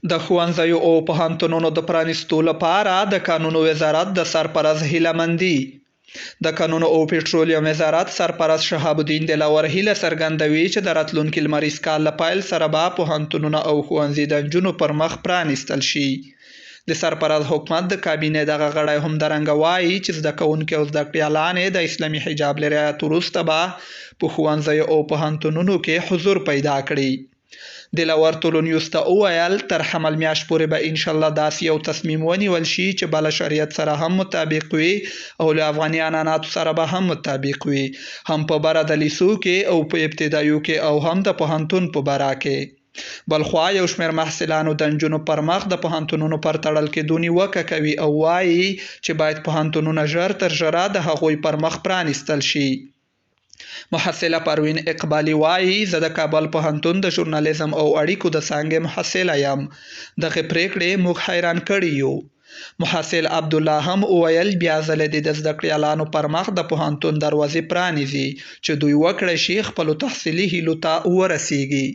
د ښوونځیو او پوهنتونونو د پرانیستو لپاره د کانونو وزارت د سرپرست هیله مندي. د کانونو او پټرولیم وزارت سرپرست شهاب الدین دلاور هیله څرګندوي چې د راتلونکي لمریز کال له پیل سره به پوهنتونونه او ښوونځي د نجونو پر مخ پرانیستل شي. د سرپرست حکومت د کابینې دغه غړی همدارنګه وايي چې زده کوونکي او زده کړیالانې د اسلامي حجاب له رعایت وروسته به په ښوونځیو او پوهنتونونو کې حضور پیدا کړي. دلاور طلوع نیوز ته وویل، تر حمل میاشت پورې به انشاالله داسې یو تصمیم ونیول شي چې به له شریعت سره هم مطابق وي او له افغاني عنعناتو سره به هم مطابق وي، هم په بره د لیسو کې او په ابتدایو کې او هم د پوهنتون په بره کې. بلخوا یو شمېر محصلانو د نجونو پر مخ د پوهنتونونو پر تړل کېدو نیوکه کوي او وايي چې باید پوهنتونونه ژر تر ژره د هغوی پر مخ پرانیستل شي. محصله پروین اقبالي وايي، زه د کابل پوهنتون د ژورنالیزم او اړیکو د څانګې محصله یم. دغې پرېکړې موږ حیران کړي یو. محصل عبدالله هم وویل، بیا ځلې دې د زده کړیالانو پر مخ د پوهنتون دروازې پرانیزي چې دوی وکړای شي خپلو تحصیلي هیلو ته ورسېږي.